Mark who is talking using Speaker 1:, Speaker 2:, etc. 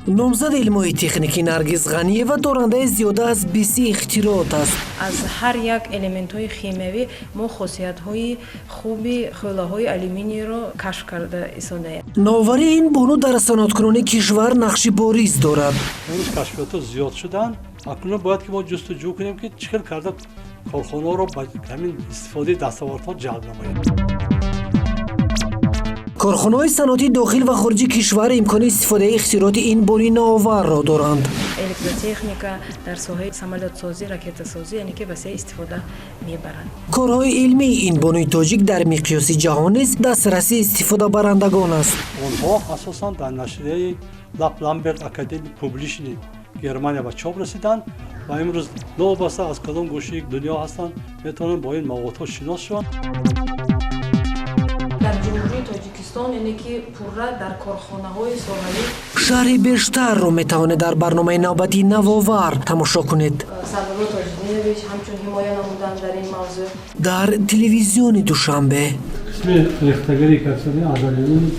Speaker 1: Номзади илмҳои техникӣ Наргиз Ғаниева дорандаи зиёда аз 20 ихтироот аст.
Speaker 2: Аз ҳар як элементҳои химиявӣ мо хосиятҳои хуби хӯлаҳои алюминийро кашф карда истодаем.
Speaker 1: Навоварии ин бону дар саноаткунони кишвар нақши бориз дорад.
Speaker 3: Имрӯз кашфиётҳо зиёд шуданд. Акнун бояд ки мо ҷустуҷӯ кунем, ки чӣ хел карда корхонаҳоро ба ҳамин истифодаи дастовардҳо ҷалб намоем.
Speaker 1: Корхонаҳои саноатии дохил ва хориҷи кишвар имкони истифодаи ихтирооти ин бонуи навоварро доранд.
Speaker 2: Электротехника, дар соҳаи самолётсозӣ, ракетасозӣ, яъне ки васеъ истифода мебаранд.
Speaker 1: Корҳои илмии ин бонуи тоҷик дар миқёси ҷаҳон низ дастраси истифодабарандагон аст.
Speaker 3: Онҳо асосан дар нашрияи Лап Ламберт Academic Publishing Германия ба чоп расиданд ва имрӯз новобаста аз кадом гӯшаи дунё ҳастанд, метавонанд бо ин маводҳо шинос шаванд.
Speaker 2: Дар Ҷумҳурии Тоҷикистон, яъне ки пурра дар корхонаҳои соҳавӣ.
Speaker 1: Шарҳи бештарро метавонед дар барномаи навбатии «Навовар» тамошо кунед.
Speaker 2: Сардорбо Тоҷиддинович ҳамчун ҳимоя намуданд дар ин мавзӯъ.
Speaker 1: Дар телевизиони Душанбе.
Speaker 3: Қисми рехтагари касони аз алюминий.